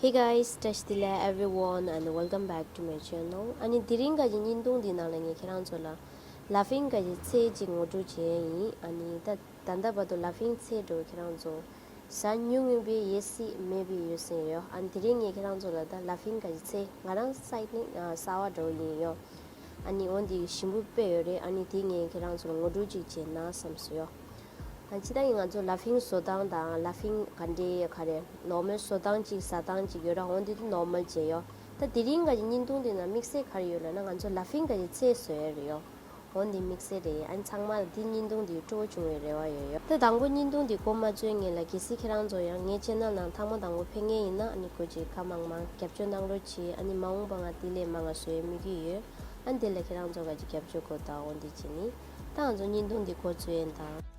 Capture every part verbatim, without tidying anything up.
Hey guys, བཀྲ་ཤིས་བདེ་ལེགས་everyone and welcome back to my channel. ཨ་ནི་དེ་རིང་ག་གི་བརྙན་ཐུང་འདི་ནང་ལ་ངས་ཁྱེད་རང་ཚོ་ལ་ལ་ཕིང་ག་གི་ཚལ་ཅིག་ངོ་སྤྲོད་བྱས་ཡིན། ཨ་ནི་ད་ད་ལྟ་བར་དུ་ལ་ཕིང་ཚལ་འགྲོ་ཁྱེད་རང་ཚོ་ཟ་མྱོང་ཡོད་པའི་ཡེ་སྲིད་མེད་པའི་ཡོད་སྲིད་ཡོད། ཨ་ནི་དེ་རིང་ངས་ཁྱེད་རང་ཚོ་ལ་ད་ལ་ཕིང་ག་གི་ཚལ་ང་རང་སའིད་ནས་ཟ་བ་འགྲོ་ཡིན་ཡོད། ཨ་ནི་འོ་འདི་ཞིམ་པོ་དཔེ་ཡོད་རེད། ཨ་ནི་དེ་ངས་ཁྱེད་རང་ཚོ་ལ་ངོ་སྤྲོད་ཅིག་བྱས་ན་བསམ་སོང་ཡོད། ཨ་ཅི་ད་ཡིན་ང་ཚོ་ལ་ཕིང་བཟོ་སྟངས་དང་ལ་ཕིང་ག་འདྲའི་ག་རེ་ནོར་མལ་བཟོ་སྟངས་ཅིག་ཟ་སྟངས་ཅིག་ཡོད་ར། འོ་འདི་དུ་ནོར་མལ་བྱས་ཡོད། ད་དེ་རིང་ག་གི་བརྙན་ཐུང་འདི་ན་དམིགས་བསལ་ག་རེ་ཡོད་ལབ་ན་ང་ཚོ་ལ་ཕིང་ག་གི་ཚལ་བཟོ་ཡ་རེད་ཡོད། འོ་འདི་དམིགས་བསལ་རེད། ཨ་ནི་ཚང་མ་ལ་འདི་བརྙན་ཐུང་འདི་སྤྲོ་བོ་བྱུང་བའི་རེ་བ་ཡོད་ཡོད། ད་དང་པོ་བརྙན་ཐུང་འདི་འགོ་མ་བཙུགས་སྔོན་ལ་གལ་སྲིད་ཁྱེད་རང་ཚོ་ཡང་ངའི་ཆེ་ནལ་ནང་ཐེངས་མ་དང་པོ་ཕེབས་མཁན་ཡིན་ན་ཨ་ནི་སྒོ་འབྱེད་ཁ་མང་མང་རྒྱབ་སྐྱོར་གནང་རོགས་གྱིས། ཨ་ནི་མ་འོངས་པ་ང་དེ་ལས་མང་ང་བཟོ་ཡ་དམིགས་ཡུལ་ཡོད། ཨ་ནི་དེ་ལ་ཁྱེད་རང་ཚོ་ག་གི་རྒྱབ་སྐྱོར་དགོས་ད་འོ་འདི་བྱས་ནི། ད་ང་ཚོ་བརྙན་ཐུང་འདི་འགོ་བཙུགས་ཡིན་ད།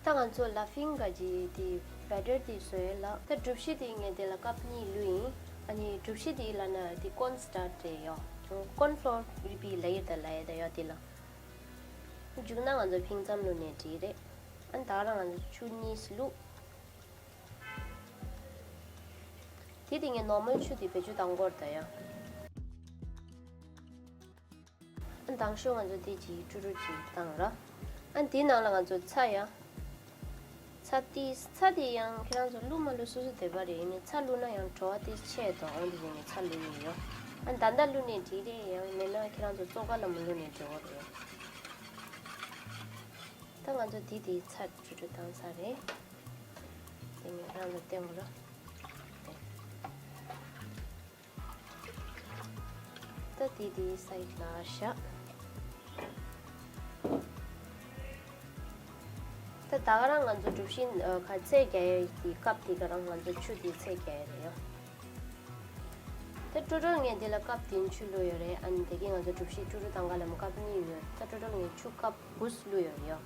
ད་ང་ཚོ་ལ་ཕིང་ག་གི་དེ་བེ་ཊར་དེ་བཟོ་ཡས་ལ། ད་གྲུ་བཞི་དེ་ངས་དེ་ལ་ཀབ་གཉིས་བླུགས་ཡིན། ཨ་ནི་གྲུ་བཞི་དེ་ལ་ན་དེ་ཀོན་སི་ཊར་ཊི་རེད་ཡོ། ཀོན་ཕློ་རི་པི་ལ་ཡིར་ད་ལ་ཡེ་ད་ཡོ་དེ་ལ། མཇུག་ན་ང་ཚོ་ཕིང་ཙམ་བླུགས་ནས་འགྲིག་རེད། ཨ་ནི་ད་ག་རང་ང་ཚོ་ཆུ་གཉིས་བླུགས། དེ་དེ་ངས་ནོར་མལ་ཆུ་དེ་བེད་སྤྱོད་བཏང་གོ་ར་ད་ཡོ། ཨ་དང་ཤོས་ང་ཚོ་དེ་ཅིག་ཀྲུ་ཀྲུ་ཅིག་བཏང་ར། ཨ་དེའི་ནང་ལ་ང་ཚོ་ཚྭ་ཡ། ཚྭ་ཏིས་ཚྭ་དེ་ཡང་ཁྱེད་རང་ཚོ་བླུགས་མ་བླུགས་སོ་སོ་འདོད་པ་རེད། ཡིན་ནའི་ཚྭ་བླུགས་ན་ཡང་བྲོ་བ་ཏིས་ཆེ་དོ་འོང་དེ་ཡིན་ནའི་ཚྭ་བླུགས་ཡིན་ཡོ། ཨ་ད་ལྟ་བླུགས་ནས་འགྲིག་རེད། ཡང་མེད་ན་ཁྱེད་རང་ཚོ་བཙོ་ཁ་ལ་མ་བླུགས་ནས་འགྲིག་གོ་རེད། ད་ང་ཚོ་དེ་དེ་ཚྭ་ཀྲུ་ཀྲུ་བཏང་ཚར་རེད། དེ་ངས་ཁྱེད་རང་ཚོ་སྟོན་གོ་ར། ད་དེ་དེའི་སའིད་ལ་བཞག་ད་ད་ག་རང་ང་ཚོ་གྲུ་བཞི་ཁ་ཚལ་རྒྱག་ཡས་ཀྱི་ཀབ་དེ་ག་རང་ང་ཚོ་ཆུ་དེ་ཚལ་རྒྱག་ཡས་རེད་ཡོ། ད་ཀྲུ་ཀྲུ་ངས་དེ་ལ་ཀབ་བདུན་ཆུ་བླུགས་ཡོད་རེད། ཨ་ནི་དེ་གི་ང་ཚོ་གྲུ་བཞི་ཀྲུ་ཀྲུ་བཏང་ག་ལ་མོ་ཀབ་གཉིས་ཡོད། ད་ཀྲུ་ཀྲུ་ངས་ཆུ་ཀབ་དགུ་བླུགས་ཡོད་རེད་ཡོ།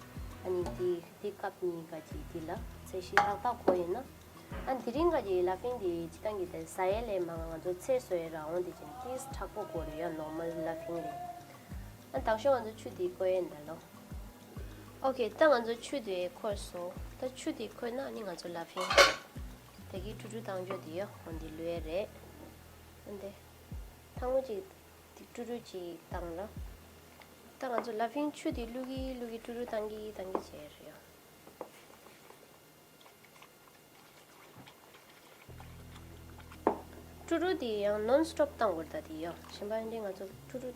ཨ་ནི་དེ་དེ་ཀབ་གཉིས་ག་ཅིག་དེ་ལ་ཚལ་བཞི་ལྷག་ལྷག་གོ་ཡིན་ན། ཨ་དེ་རིང་ག་གི་ལ་ཕིང་དེ་སྤྱི་བཏང་གི་དེ་ཟ་ཡས་ལས་མང་ང་ཚོ་ཚལ་བཟོ་ཡས་ར་འོང་དེ་ཅན་ཏིས་མཁྲེགས་པོ་དགོས་རེད་ཡ། ནོར་མལ་ལ་ཕིང་རེད། ཨ་དང་ཤོས་ང་ཚོ་ཆུ་དེ་བསྐོལ་ཡས་འདི་ལོ། ཨོ་ཁེ་ད་ང་ཚོ་ཆུ་དེ་ཁོལ་སོང་། ད་ཆུ་དེ་ཁོལ་ན་ནི་ང་ཚོ་ལ་ཕིང་དེ་གི་ཀྲུ་ཀྲུ་བཏང་ཆོག་དེ་ཡོ་འོང་དེ་ལུས་ཡས་རེད། ཨ་འདི་ཐང་མོ་ཅིག་དེ་ཀྲུ་ཀྲུ་ཅིག་བཏང་ལ། ད་ང་ཚོ་ལ་ཕིང་ཆུ་དེ་བླུག་གི་བླུག་གི་ཀྲུ་ཀྲུ་བཏང་གི་བཏང་གི་བྱས་རེད་ཡོ། ཀྲུ་ཀྲུ་དེ་ཡང་ནོན་སི་ཊོབ་བཏང་དགོས་རེད་ད་དེ་ཡོ། གཞན་པ་འདི་ང་ཚོ་ཀྲུ་ཀྲུ་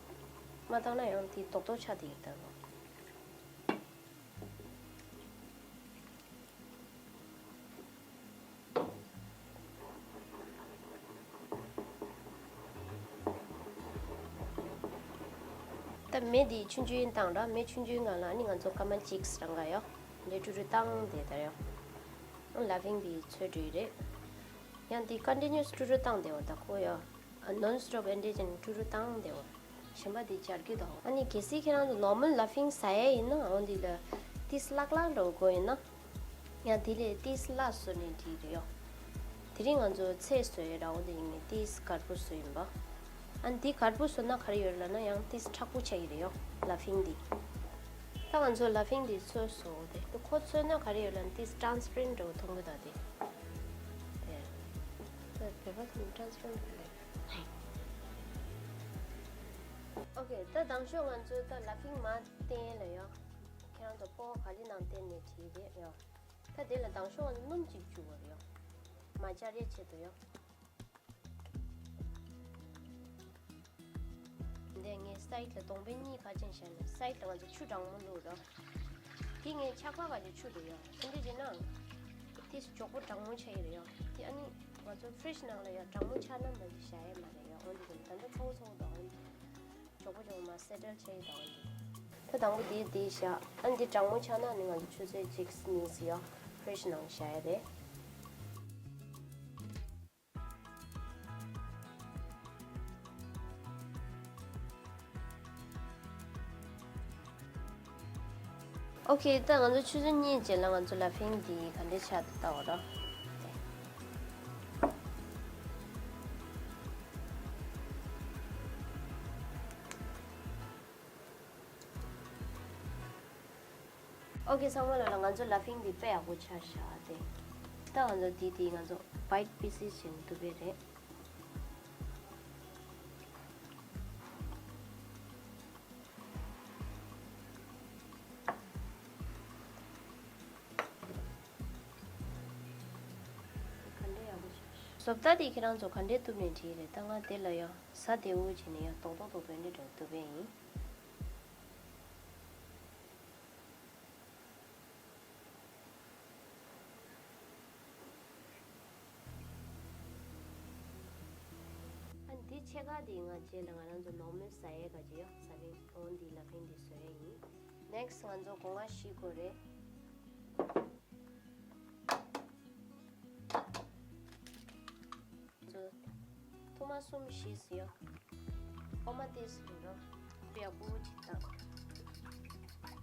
མ་བཏང་ན་ཡང་དེ་རྡོག་རྡོག་ཆགས་དེ་ཡོད་ད་ལོ། ད་མེ་དེ་ཆུང་ཆུང་བཏང་ར། མེ་ཆུང་ཆུང་སྒང་ལ་ནི་ང་ཚོ་སྐར་མ་གཅིག་རང་ག་ཡོ། འདི་ཀྲུ་ཀྲུ་བཏང་དེ་ད་ཡོ། ལ་ཕིང་དེ་ཚོས་འགྲོ་ཡི་རེད། ཡང་དེ་ཀོན་ཊི་ནིའུ་སི་ཀྲུ་ཀྲུ་བཏང་དེ་འོ་ད་ཁོ་ཡོ། ནོན་སི་ཊོབ་ཨེ་འདྲས་ཅན་ཀྲུ་ཀྲུ་བཏང་དེ་འོ། གཞན་པ་དེ་སྦྱར་གི་འདུག་ཨ་ནི་གལ་སྲིད་ཁྱེད་རང་ཚོ་ནོར་མལ་ལ་ཕིང་ཟ་ཡས་ཡིན་ན་འོ་འདི་ལ་ཏིས་ལག་ལག་འགྲོ་དགོས་ཡིན་ན། ཡང་དེ་ལས་ཏིས་སླ་བཟོ་ནས་འགྲིག་རེད་ཡོ། དེ་རིང་ང་ཚོ་ཚལ་བཟོ་ཡས་ར་འོ་དེ་ཡིན་ནའི་ཏིས་དཀར་པོ་བཟོ་ཡིན་པ། ཨ་ནི་དེ་དཀར་པོ་བཟོ་ན་ག་རེ་ཡོད་ལབ་ན་ཡང་ཏིས་མཁྲེགས་པོ་ཆགས་ཀྱི་རེད་ཡོ་ལ་ཕིང་དེ། ད་ང་ཚོ་ལ་ཕིང་དེ་ཚོས་སོ་དེ་ཁོ་ཚོས་ན་ག་རེ་ཡོད་ལབ་ན་ཏིས་ཊ་རན་སི་པེ་རེན་ཊི་འདྲ་བོ་མཐོང་གི་ད་དེ། དེ། ད་བོད་པ་ཚོ་ཊ་རན་སི་པེ་རེན་ཊི་རེད། ཨོ་ཁེ་ད་དང་ཤོས་ང་ཚོས་ད་ལ་ཕིང་མར་བསྟན་ལ་ཡོ། ཁྱེད་རང་ཚོ་སྤོ་བོ་ག་ལི་ནང་བསྟན་ནས་བྲིས་རེད་ཡོ། ད་དེ་ལ་དང་ཤོས་ང་ཚོ་སྣུམ་གཅིག་བཅུག་དགོས་རེད་ཡོ། མ་འབྱར་ཡས་ཆེད་དུ་ཡོ། འདི་ངས་སའིཌ་ལ་སྡོང་པོ་གཉིས་ཁ་ཅན་བཞག་ནས་སའིཌ་ལ་ང་ཚོ་ཆུ་གྲང་མོ་བླུགས་རོགས། དེ་ངས་ཆག་པ་ག་ལས་ཆུ་རེད་ཡོ། དེ་འདྲ་བྱས་ན་དེ་མགྱོགས་པོ་གྲང་མོ་ཆགས་ཡི་རེད་ཡོ། དེ་ཨ་ནི་ང་ཚོ་ཕི་རིཇ་ནང་ལ་ཡོ་གྲང་མོ་ཆགས་ན་མ་གཞི་བཞག་ཡས་མ་རེད་ཡོ། འོན་ཏེ་ད་ལྟ་ཚ་བོ་ཚ་བོ་དང་འོན་ཏེ་མགྱོགས་པོ་མགྱོགས་པོ་མ་སེ་ཊལ་ཆགས་ཡི་དང་འོན་ཏེ། ད་དང་པོ་དེ་དེ་བཞག་ཨ་ནི་དེ་གྲང་མོ་ཆགས་ན་ནི་ང་ཚོ་ཆུ་ཚོད་གཅིག་གཉིས་ཡོ་ཕི་རིཇ་ནང་བཞག་ཡས་རེད། ཨོ་ཁེ་ད་ང་ཚོ་ཆུ་ཚོད་གཉིས་རྗེས་ལ་ང་ཚོ་ལ་ཕིང་འདི་ག་འདྲས་ཆགས་འདུག་ལྟ་འོ་རོགས། ཨོ་ཁེ་ཚང་མ་ལོ་ལ་ང་ཚོ་ལ་ཕིང་འདི་དཔེ་ཡག་པོ་ཆགས་ཤག་སྟེ། ད་ང་ཚོ་འདི་དེ་ང་ཚོ་བའིཊ་པི་སི་སི་བྱས་ནས་བཏུབ་པ་རེད། དོ་བདག་དེ་ཁྱེད་རང་ཚོ་ག་འདྲས་གཏུབ་ནས་བྲིས་རེད། ད་ང་དེ་ལ་ཡང་ཟ་བདེ་བོ་བྱས་ནས་ཡང་རྡོག་རྡོག་རྡོག་རྡོག་འདྲ་འདྲ་གཏུབ་པ་ཡིན། ཨ་འདི་ཕྱེད་ཀ་དེ་ང་རྗེས་ལ་ང་རང་ཚོ་ནོར་མལ་ཟ་ཡས་ག་ཅི་ཡོད་ཟ་བིང་འོ་འདི་ལ་ཕིང་འདི་བཟོ་ཡས་ཡིན། ནེགསི་ང་ཚོ་སྒོ་ང་བཞི་དགོས་རེད། ཚོ། ཐུར་མ་གསུམ་བཞི་ཟེར་ཡོད། འོ་མ་ཏོག་ཙམ་བླུགས་རོགས། ཡག་པོ་ཅིག་བཏང་།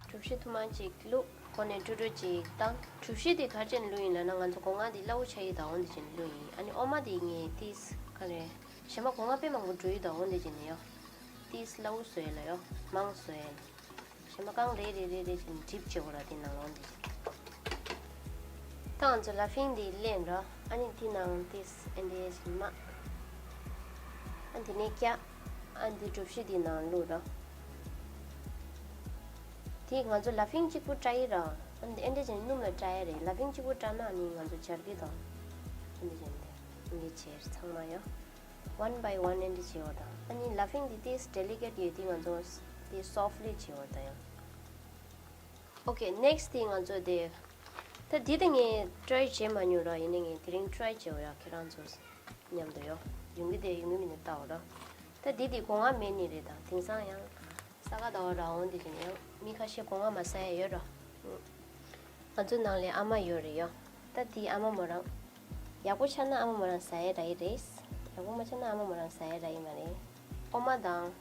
གྲུ་བཞི་ཐུར་མ་གཅིག་བླུགས། གོ་ནས་དཀྲུག་དཀྲུག་ཅིག་བཏང་། གྲུ་བཞི་དེ་ག་རེ་བྱས་ནས་བླུགས་ཡིན་ལབ་ན་ང་ཚོ་སྒོ་ང་དེ་སླ་བོ་ཆགས་ཡི་ད་འོ་འདི་བྱས་ནས་བླུགས་ཡིན། ཨ་ནི་འོ་མ་དེ་ངས་ཏོག་ཙམ་ག་རེ། གཞན་པ་སྒོ་ང་དཔེ་མང་པོ་འགྲོ་ཡི་ད་འོ་འདི་བྱས་ནས་ཡོད། ཏོག་ཙམ་སླ་བོ་བཟོ་ཡས་ལ་ཡོད། མང་བཟོ་ཡས་ལ། གཞན་པ་རྐང་རེ་རེ་རེ་རེ་བྱས་ནས་ཌིབ་བྱེད་དགོས་ར་དེ་ནང་ལོགས་འདི། ད་ང་ཚོ་ལ་ཕིང་འདི་ལེན་རོགས། ཨ་ནི་དེ་ནང་ཏོག་ཙམ་ཨེ་འདྲས་བྱས་ནས་མ། ཨ་འདི་ནས་བཀྱག་ཨ་འདི་གྲུ་བཞི་འདི་ནང་བླུགས་རོགས། དེ་ང་ཚོ་ལ་ཕིང་གཅིག་པུ་བཀྲ་ཡི་ར། ཨ་འདི་ཨེ་འདྲས་བྱས་ནས་སྣུམ་ལ་བཀྲ་ཡ་རེད། ལ་ཕིང་གཅིག་པུ་བཀྲ་ན་ཨ་ནི་ང་ཚོ་འབྱར་གི་དང་། ཨ་འདི་བྱས་ནས་དེ་ཨེ་འདྲས་བྱས་ཚང་མ་ཡོད། One by one ཨེ་འདྲས་བྱས་པ་དང་། ཨ་ནི་ལ་ཕིང་འདི་ཏོག་ཙམ་ཌེ་ལི་ཀེཊ་ཡོད་དེ་ང་ཚོ་དེ་སོཕ་ལི་བྱས་པ་དང་ཡང་། ཨོ་ཁེ། ནེགསི་དེ་ང་ཚོ་དེ། ད་འདི་ད་ངས་ཊྲའི་བྱས་མ་མྱོང་ར། ཡིན་ནའི་ངས་དེ་རིང་ཊྲའི་བྱེད་འོ་ཡ། ཁྱེད་རང་ཚོ་མཉམ་དུ་ཡོ། ཡོང་གི་དེ་ཡོང་གི་མིན་ནི་ལྟ་འོ་ར། ད་འདི་དེ་སྒོ་ང་མེད་ནི་རེད། ད་དེང་སང་ཡང་ས་ག་ཟླ་བ་ར་འོང་དེ་བྱས་ནས་ཡང་མི་ཁ་ཤས་སྒོ་ང་མ་ཟ་ཡ་ཡོད་ར། ང་ཚོ་ནང་ལ་ཨ་མ་ཡོད་རེད་ཡོ། ད་དེ་ཨ་མ་མོ་རང་། ཡག་པོ་ཆགས་ན་ཨ་མ་མོ་རང་ཟ་ཡ་ར་ཡི་རེད། ཡག་པོ་མ་ཆགས་ན་ཨ་མ་མོ་རང་ཟ་ཡ་ར་ཡི་མ་རེད། འོ་མ་དང་།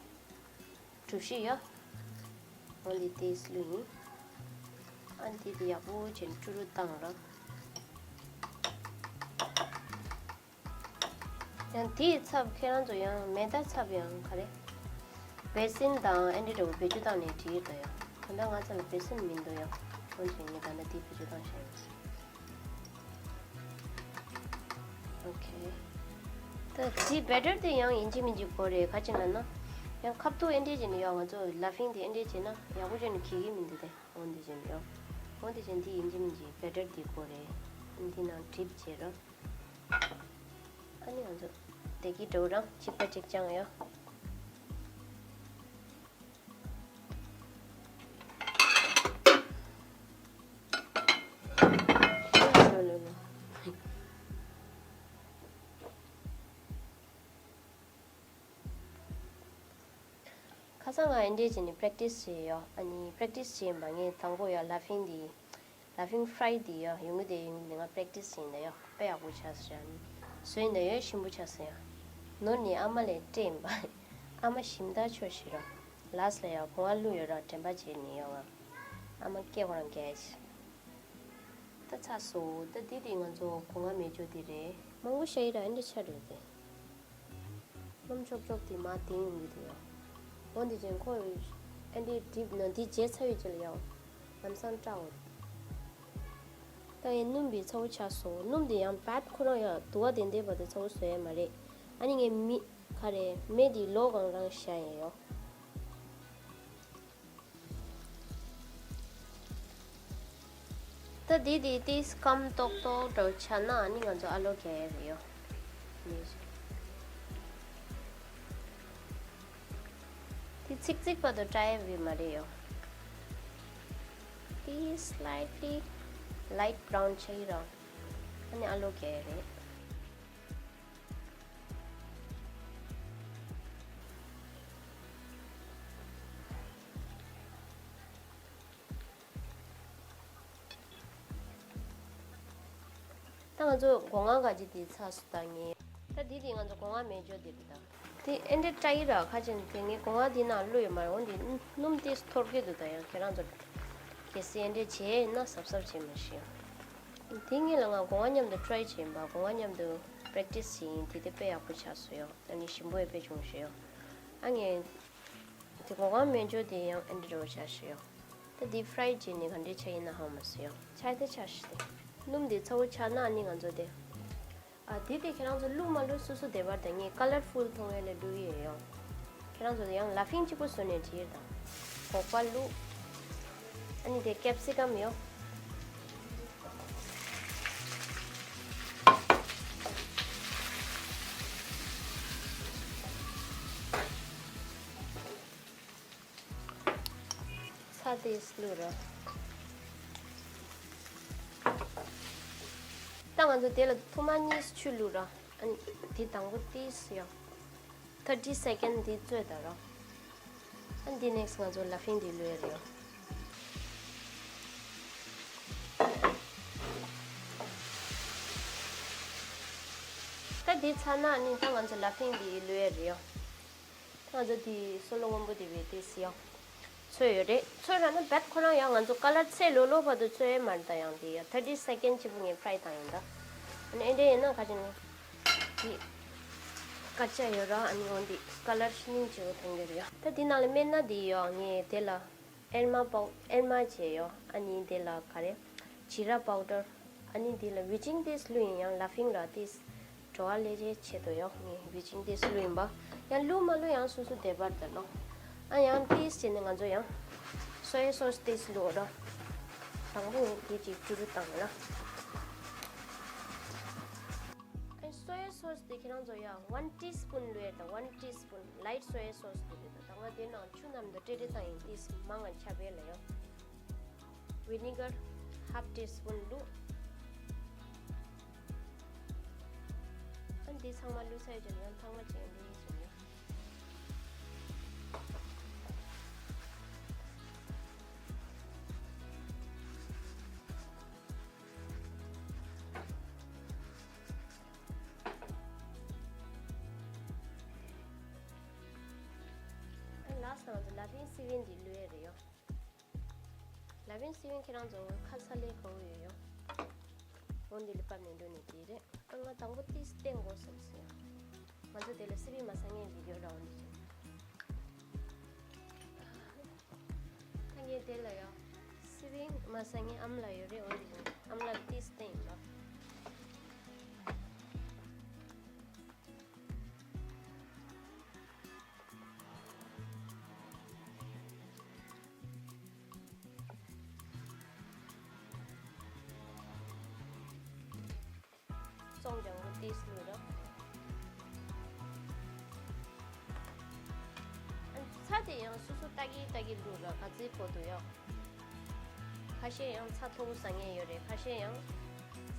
གྲུ་བཞི་ཡོད། འོ་འདི་ཏོག་ཙམ་བླུགས་ཡིན། ཨ་འདི་དེ་ཡག་པོ་བྱས་ནས་དཀྲུག་དཀྲུག་བཏང་རོགས། ཡང་དེའི་ཚབ་ཁྱེད་རང་ཚོ་ཡང་མེ་ད་ཚབ་ཡང་ག་རེ། བེ་སིན་དང་ཨེ་འདྲས་འདྲ་བོ་བེད་སྤྱོད་བཏང་ནས་བྲིས་ཡོད་ད་ཡོ། ད་ལྟ་ང་ཚོ་ལ་བེ་སིན་མི་འདུག་ཡོ། འོན་ཀྱང་ངས་ད་ལྟ་དེ་བེད་སྤྱོད་བཏང་བཞག་ཡིན། ཨོ་ཁེ། ད་དེ་བེ་ཊར་དེ་ཡང་ཡིན་གཅིག་མིན་གཅིག་དགོས་རེད། ག་ཅི་ལབ་ན། ཡང་ཁ་ཐུག་ཨེ་འདྲས་བྱས་ནས་ཡོ། ང་ཚོ་ལ་ཕིང་དེ་ཨེ་འདྲས་བྱས་ན་ཡག་པོ་བྱས་ནས་གྱེས་ཀྱི་མི་འདུག་སྟེ། འོ་འདི་བྱས་ནས་ཡོ། འོ་འདི་བྱས་ནས་དེ་ཡིན་གཅིག་མིན་གཅིག་བེ་ཊར་དེ་དགོས་རེད། འདི་ནང་ཌིབ་བྱེད་རོགས། ཨ་ནི་ང་ཚོ་བདེ་སྐྱིད་འགྲོ་རང་གཅིག་པ་གཅིག་རྐྱང་ཡོ། ཁ་སང་ང་ཨེ་འདྲས་བྱས་ནས་པེ་རེག་ཊི་སི་བྱས་ཡོ། ཨ་ནི་པེ་རེག་ཊི་སི་བྱས་ཡིན་པ་ངས་དང་པོ་ཡོ་ལ་ཕིང་འདི། ལ་ཕིང་ཕ་རའི་འདི་ཡོ། ཡོང་གི་དེ་ཡོང་གི་དེ་ང་པེ་རེག་ཊི་སི་བྱས་ཡིན་ད་ཡོ། དཔེ་ཡག་པོ་ཆགས་སོང་ཡ། བཟོས་ཡིན་ད་ཡོ་ཞིམ་པོ་ཆགས་སོང་ཡ། ནོར་ནི་ཨ་མ་ལས་སྤྲད་ཡིན་པ། ཨ་མ་ཞིམ་ད་ཆོག་ཤི་རོ། ལཱསི་ལ་ཡོ་གོང་བ་བླུགས་ཡོད་ར་དྲན་པ་བརྗེད་ནི་ཡོ་ང་། ཨ་མ་སྐད་ཁོ་རང་རྒྱག་ཤི། ད་ཚར་སོང་། ད་འདི་དེ་ང་ཚོ་སྒོ་ང་མེད་ཅོ་དེ་རེད། མང་པོ་ཤ་ཡི་ར་ཨེ་འདྲས་ཆ་རེད་དེ། སྣུམ་ཆོབ་ཆོབ་དེ་མར་ལྡིང་ཡོང་གི་དེ་ཡོ། འོ་འདི་ཅན་ཁོ་ཨེ་འདྲས་ཌིབ་ན་འདི་བརྗེ་ཚར་བའི་རྗེས་ལ་ཡོ། ལམ་སང་སྐྲག་འོ། ད་ཡང་སྣུམ་པའི་ཚ་བོ་ཆགས་སོང་། སྣུམ་དེ་ཡང་བད་ཁོ་རང་ཡང་དུ་བ་དེ་འདས་བར་དུ་ཚ་བོ་བཟོ་ཡ་མ་རེད། ཨ་ནི་ངས་མི་ག་རེ་མེ་དེ་ལོག་གང་རང་བཞག་ཡ་ཡོ། ད་འདི་དེ་ཏིས་སྐམ་ཏོག་ཏོག་འདྲ་བོ་ཆགས་ན་ཨ་ནི་ང་ཚོ་ཨ་ལོ་རྒྱག་ཡ་རེད་ཡོ། དེ་ཚིག་ཚིག་བར་དུ་བཀྲ་ཡ་བི་མ་རེད་ཡོ། དེ་སི་ལའེ་ཊི་ལི་ལའིཊ་བྷ་རའུན་ཆགས་ཡི་རོ། ཨ་ནི་ཨ་ལོ་རྒྱག་ཡ་རེད། ད་ང་ཚོ་སྒོ་ང་ག་ཅི་དེ་ཚགས་སུ་བཏང་ངེས། ད་དེ་དེ་ང་ཚོ་སྒོ་ང་མེད་ཅོ་དེ་རེད་ད། དེ་ཨེ་འདྲ་བཀྲ་ཡི་ར་ཁ་ཅན་དེ་ངས་སྒོ་ང་དེ་ནང་བླུགས་ཡོད་མ་རེད། འོན་ཏེ་སྣུམ་དེ་འཐོར་གི་འདུག་ད་ཡང་ཁྱེད་རང་ཚོ་གལ་སྲིད་ཨེ་འདྲ་བྱས་ན་གཟབ་གཟབ་བྱེད་མ་ཤེས། དེ་ངས་ལ་ང་སྒོ་ང་མཉམ་དུ་ཊྲའི་བྱས་ཡིན་པ། སྒོ་ང་མཉམ་དུ་པེ་རེག་ཊི་སི་བྱས་ཡིན། དེ་དེ་དཔེ་ཡག་པོ་ཆགས་སོང་ཡོ། ཨ་ནི་ཞིམ་པོ་ཡང་དཔེ་བྱུང་ཤག་ཡོ། ཨ་ངས་དེ་སྒོ་ང་མེད་ཅོ་དེ་ཡང་ཨེ་འདྲ་རོ་ཆགས་ཤག་ཡོ། ད་དེ་ཕ་རའི་བྱས་ནས་ག་འདྲ་ཆགས་ཡིན་ན་ཧ་མ་སོང་ཡོ། ཆགས་དེ་ཆགས་ཤི་དེ། སྣུམ་དེ་ཚ་བོ་ཆགས་ན་ཨ་ནི་ང་ཚོ་དེ། ཨ་དེ་དེ་ཁྱེད་རང་ཚོ་བླུགས་མ་བླུགས་སོ་སོ་དེ་བར་དེ་ངས་ཀ་ལར་ཕུལ་མཐོང་ཡས་ལས་བླུགས་ཡས་ཡོ། ཁྱེད་རང་ཚོ་ཡང་ལ་ཕིང་གཅིག་པོ་བཟོས་ནས་བྲིས་དང་། སྒོག་པ་བླུགས། ཨ་ནི་དེ་ཀེབ་སི་ཀམ་ཡོ། ཏིས་བླུགས་ར། ད་ང་ཚོ་དེ་ལ་ཐུར་མ་གཉིས་ཆུ་བླུགས་ར། ཨ་ནི་དེ་དང་པོ་ཏིས་ཡོ། ཐར་ཊི་སེ་ཀེན་འདི་བཙོས་ད་ར། ཨ་ནི་འདི་ནེག་སི་ང་ཚོ་ལ་ཕིང་འདི་བླུགས་ཡ་རེད་ཡོ། ད་འདི་ཚར་ན་ཨ་ནི་ད་ང་ཚོ་ལ་ཕིང་འདི་བླུགས་ཡ་རེད་ཡོ། ང་ཚོ་དེ་སོལ་སྔོན་པོ་དེ་བས་དེ་སི་ཡོ། ཚོས་ཡོད་རེད། ཚོས་ར་ན་བད་ཁོ་རང་ཡང་ང་ཚོ་ཀ་ལར་ཚད་ལོ་ལོ་བར་དུ་ཚོས་ཡོད་མ་རེད། ད་ཡང་དེ་ཡོ་ཐར་ཊི་སེ་ཀེན་གཅིག་པུ་ངས་ཕ་རའི་བཏང་ཡིན་ད། ཨ་ནི་ཨེ་འདྲ་ཡིན་ན་ག་ཅི་ནི། དེ་དཀར་ཆ་ཡོད་ར། ཨ་ནི་འོན་ཏེ་ཀ་ལར་ཤི་ནིང་བྱེད་འོ་མཐོང་གི་རེད་ཡོ། ད་དེ་ནང་ལ་སྨན་སྣ་དེ་ཡོ་ངས་དེ་ལ། ཨེར་མ་པའོ་ཨེར་མ་བྱས་ཡོ། ཨ་ནི་དེ་ལ་ག་རེ། ཇི་ར་པའོ་ཌར། ཨ་ནི་དེ་ལ་ཝི་ཅིང་ཏིས་བླུགས་ཡིན། ཡང་ལ་ཕིང་ར་ཏིས་བྲོ་བ་ལས་རེ་ཆེད་དུ་ཡོ། ངས་ཝི་ཅིང་ཏིས་བླུགས་ཡིན་པ། ཡང་བླུགས་མ་བླུགས་ཡང་སོ་སོ་དེ་བར་དུ་ལོ། ཨ་ཡང་ཏིས་བྱས་ནས་ང་ཚོ་ཡང་སོ་ཡ་སོ་སི་ཏིས་བླུགས་ར། དང་པོ་ངས་དེ་གཅིག་ཅུ་རུ་བཏང་ལ། ཨ་སོ་ཡ་སོ་སི་དེ་ཁྱེད་རང་ཚོ་ཡང་ཝན་ཊི་སི་པུན་བླུགས་ཡ་ད། ཝན་ཊི་སི་པུན་ལའིཊ་སོ་ཡ་སོ་སི་དེ་རེད་ད། ད་ང་དེ་ནང་ཆུ་མཉམ་དུ་ཏྲེ་ཏྲེ་བཏང་ཡིན། ཏིས་མང་ང་ཆ་བས་ལ་ཡོ། ཝི་ནི་གར་ཧབ་ཊི་སི་པུན་བླུགས། ཨ་འདི་ཚང་མ་བླུགས་ཚར་རྗེས་ཡང་ཐང་མ་ཅན་འདི་བྱས་ནས། ཨ་ལ་སི་ཊི་ལ་ང་ཚོ་ལ་ཕིང་སི་ཝིན་འདི་བླུགས་ཡ་རེད་ཡོ། ལ་ཕིང་སི་ཝིན་ཁྱེད་རང་ཚོ་ཁ་ཚ་ལས་ཁོ་བོ་ཡོད་ཡོ། འོ་འདི་ལ་པ་མེ་འགྲོ་ནས་དེ་རེད། ཨ་ང་དང་པོ་ཏིས་བསྟན་དགོས་བསམ་སོང་ཡ། ང་ཚོ་དེ་ལ་སི་ཝིན་མ་ས་ངན་འདི་ཡོད་ར། འོ་འདི་བྱས། ད་ངས་དེ་ལ་ཡ། སི་ཝིང་མ་ས་ངའི་ཨམ་ལ་ཡོད་རེད། འོ་འདི་ཨམ་ལ་ཏིས་བསྟན་ཡིན་པ། བཙོང་ལྗང་གུ་ཏིས་བླུགས་ར། ཨ་ཚྭ་དེ་ཡང་སོ་སོ་ལྟ་གི་ལྟ་གི་བླུགས་ར། ག་ཚོད་དགོས་འདུག་ཡ། ཁ་ཤས་ཡང་ཚྭ་མཐོ་བོ་ཟ་མཁན་ཡོད་རེད། ཁ་ཤས་ཡང་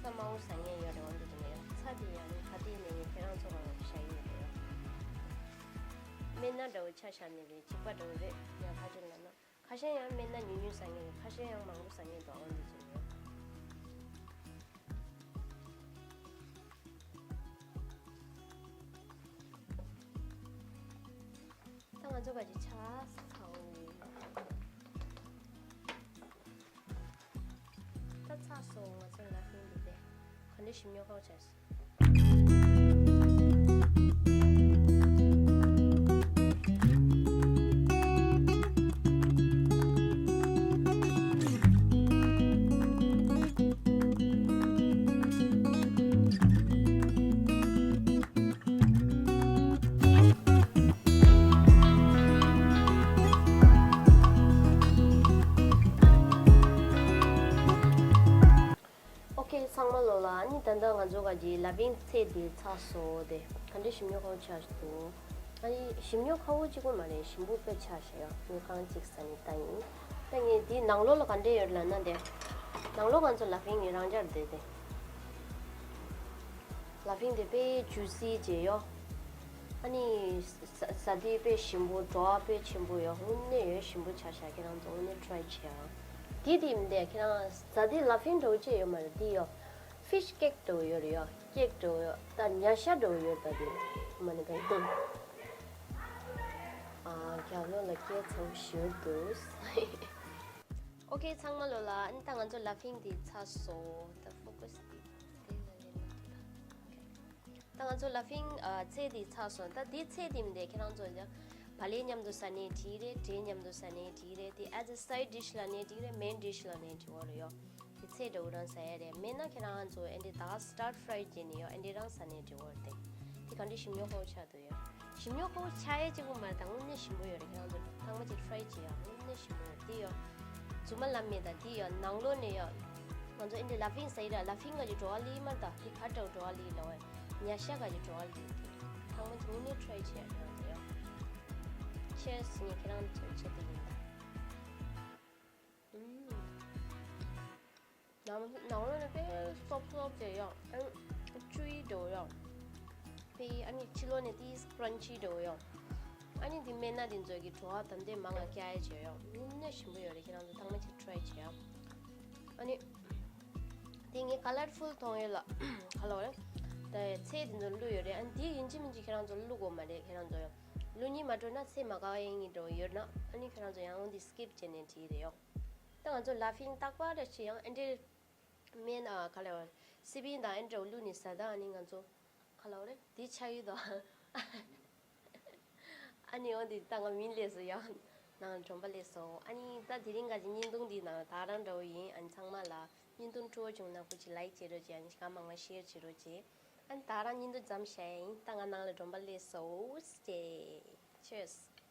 ཚྭ་དམའ་བོ་ཟ་མཁན་ཡོད་རེད། འོ་འདུག་དེ་ནས་ཡང་ཚྭ་དེ་ཡང་ག་དེ་ནས་ངས་ཁྱེད་རང་ཚོ་གང་བཞག་ཡིན་རེད་ཡ། སྨན་སྣ་འདྲ་བོ་ཆ་བཞག་ནས་རེད། གཅིག་པ་འདྲ་བོ་རེད་ཡ། ག་ཅི་ལབ་ན། ཁ་ཤས་ཡང་སྨན་སྣ་ཉུང་ཉུང་ཟ་མཁན་ཡོད། ཁ་ཤས་ཡང་མང་པོ་ཟ་མཁན་འདུག་འོ་འདི་ཚོ་ཡོད། ད་ང་ཚོ་ག་ཅིག་ཆགས་སོང་། ད་ཚར་སོང་། ང་ཚོ་ལ་ཕིང་འདི་དེ་ག་འདྲ་ཞིམ་ཉོ་ཁོག་བྱས་སོང་། ཨོ་ཁེ། ཚང་མ་ལོ་ལ། ཨ་ནི་ད་ལྟ་ང་ཚོ་ག་གི་ལ་ཕིང་ཚལ་འདི་ཚར་སོང་། དེ་ག་འདྲ་ཞིམ་ཉོ་ཁོག་ཆགས་འདུག་ཨ་ནི་ཞིམ་ཉོ་ཁོག་གཅིག་པོ་མ་རེད། ཞིམ་པོ་དཔེ་ཆགས་ཤག་ཡ། ངས་རྐང་གཅིག་ཟ་ནས་ལྟ་ཡིན། ད་ངས་འདི་ནང་ལོགས་ལ་ག་འདྲ་ཡོད་ལབ་ན། དེ་ནང་ལོགས་ང་ཚོ་ལ་ཕིང་ངས་རང་འཇགས་བསྡད་དེ། ལ་ཕིང་དེ་དཔེ་ཇུ་སི་བྱས་ཡོད། ཨ་ནི་ཟ་ཟ་དུས་དཔེ་ཞིམ་པོ། བྲོ་བ་དཔེ་ཆེན་པོ་ཡོད། དངོས་གནས་ཡོད། ཞིམ་པོ་ཆགས་ཤག་ཁྱེད་རང་ཚོ་དངོས་གནས་ཊ་རའི་བྱེད་ཨ། དེ་དེ་མི་འདུག་ཁྱེད་རང་ཟ་དུས་ལ་ཕིང་འདྲ་བོ་ཅིག་ཡོད་མ་རེད། དེ་ཡོད། ཕིཤ་ཀེག་འདྲ་བོ་ཡོད་རེད་ཡ། ཀེག་འདྲ་བོ་ཡོད། ད་ཉ་ཤ་འདྲ་བོ་ཡོད་རེད། ད་དེ་མ་ནི་ད་ཡིན། ཨ། རྒྱབ་ལོགས་ལ་སྐད་ཚ་པོ་ཞེ་པོ་འདུག་ཨོ་ཁེ། ཚང་མ་ལོ་ལ། ཨ་ནི་ད་ང་ཚོ་ལ་ཕིང་འདི་ཚར་སོང་། ད་ཕོ་ཀ་སི་འདི་དེ་ལ་ལེན་མ་ཐུབ་ད། ཨོ་ཁེ། ད་ང་ཚོ་ལ་ཕིང་ཨ་ཚལ་འདི་ཚར་སོང་། ད་འདི་ཚལ་འདི་མི་འདུག་ཁྱེད་རང་ཚོ་ཡང་བག་ལེབ་མཉམ་དུ་ཟ་ནའི་འགྲིག་རེད། འབྲས་མཉམ་དུ་ཟ་ནའི་འགྲིག་རེད། དེ་as a side dish ལབ་ནའི་འགྲིག་རེད། main dish ལབ་ནའི་འགྲིག་གི་རེད་ཡ། དེ་ཚལ་འདྲ་བོ་རང་ཟ་ཡ་རེད། མེད་ན་ཁྱེད་རང་ཚོ་ཨེ་འདྲ་ད་སི་ཊར་ཕ་རའི་བྱས་ནས་ཡ་ཨེ་འདྲ་རང་ཟ་ནའི་འགྲིག་གི་རེད། དེ་དེ་ག་འདྲ་ཞིམ་ཉོ་ཁོག་ཆགས་འདུག་ཡ། ཞིམ་ཉོ་ཁོག་ཆགས་ཡ་གཅིག་པོ་མ་རེད། ད་དངོས་གནས་ཞིམ་པོ་ཡོད་རེད། ཁྱེད་རང་ཚོ་ཚང་མ་གཅིག་ཕ་རའི་བྱེད་ཡ། དངོས་གནས་ཞིམ་པོ་ཡོད། དེ་ཡ་རྫུན་མ་ལབ་མེད། ད་དེ་ཡ་ནང་ལོགས་ནས་ཡ་ང་ཚོ་ཨེ་འདྲ་ལ་ཕིང་ཟ་ཡི་ར། ལ་ཕིང་ག་ཅིག་བྲོ་བ་ལི་མ་རེད། ད་དེ་ག་འདྲ་བོ་བྲོ་བ་ལི་ལབ་པ། ཉ་ཤ་ག་ཅིག་བྲོ་བ་ལི། དེ་ཚང་མ་གཅིག་དངོས་གནས་ཕ་རའི་བྱེད་ཡ། ཁྱེད་རང་ཚོ་ཡ། ཆེར་སི། ངས་ཁྱེད་རང་ཚོའི་ཆེད་དུ་ཡིན་ད། ནང་ནང་ལོགས་ནས་དཔེ་སོབ་སོབ་བྱས་ཡོད། ཨ་ནི་ཅུའི་འདྲ་བོ་ཡོད། དཔེ་ཨ་ནི་ཕྱི་ལོགས་ནས་དེ་ཀྲན་ཆི་འདྲ་བོ་ཡོད། ཨ་ནི་དེ་སྨན་སྣ་དེ་ཚོ་གི་བྲོ་བ་དམ་དེ་མང་ང་སྐྱ་ཡ་བྱས་ཡོད། དངོས་གནས་ཞིམ་པོ་ཡོད་རེད། ཁྱེད་རང་ཚོ་ཐེངས་མ་གཅིག་ཊི་རའི་བྱས་ཡོད། ཨ་ནི་དེ་ངས་ཀ་ལར་ཕུལ་མཐོང་ཡོད་ལ། ག་ལ་བ་རེད། དེ་ཚལ་དེ་ཚོ་བླུགས་ཡོད་རེད། ཨ་ནི་དེ་ཡིན་གཅིག་མིན་གཅིག་ཁྱེད་རང་ཚོ་བླུགས་དགོས་མ་རེད། ཁྱེད་རང་ཚོ་ཡང་བླུགས་སྙིང་མ་བྲོ་ན་ཚལ་མ་དགའ་ཡིན་འདྲ་བོ་ཡོད་ན། ཨ་ནི་ཁྱེད་རང་ཚོ་ཡང་འོང་དེ་སི་ཀིབ་བྱས་ནས་བྲིས་རེད་ཡོད། ད་ང་ཚོ་ལ་ཕིང་རྟག་པར་རེ་བྱེད་ཡང་ཨེ་འདྲའི་སྨན་ཨ་ག་ལ་བ་སི་པིན་དང་ཨེ་འདྲ་བླུགས་ནས་ཟ། ད་ཨ་ནི་ང་ཚོ་ག་ལ་བ་རེད། དེ་ཆགས་ཡོད་དོ། ཨ་ནི་འོ་འདི་ད་ང་མིང་ལས་སུ་ཡང་ནང་སྒྲོམ་པ་ལས་སོ། ཨ་ནི་ད་དེ་རིང་ག་ཅི་བརྙན་ཐུང་འདི་ནང་ད་རང་འདྲ་བོ་ཡིན། ཨ་ནི་ཚང་མ་ལ་བརྙན་ཐུང་སྤྲོ་བོ་བྱུང་ན་སྐུ་མཁྱེན་ལའིཀ་བྱེད་རོགས་བྱེད། ཨ་ནི་གང་མང་མང་ཤེར་བྱེད་རོགས་བྱེད། ཨ་ནི་ད་རང་བརྙན་ཐུང་མཚམས་བཞག་ཡ་ཡིན། ད་ང་ནང་ལ་སྒྲོམ་པ་ལས་སོ། ཅེ། Cheers།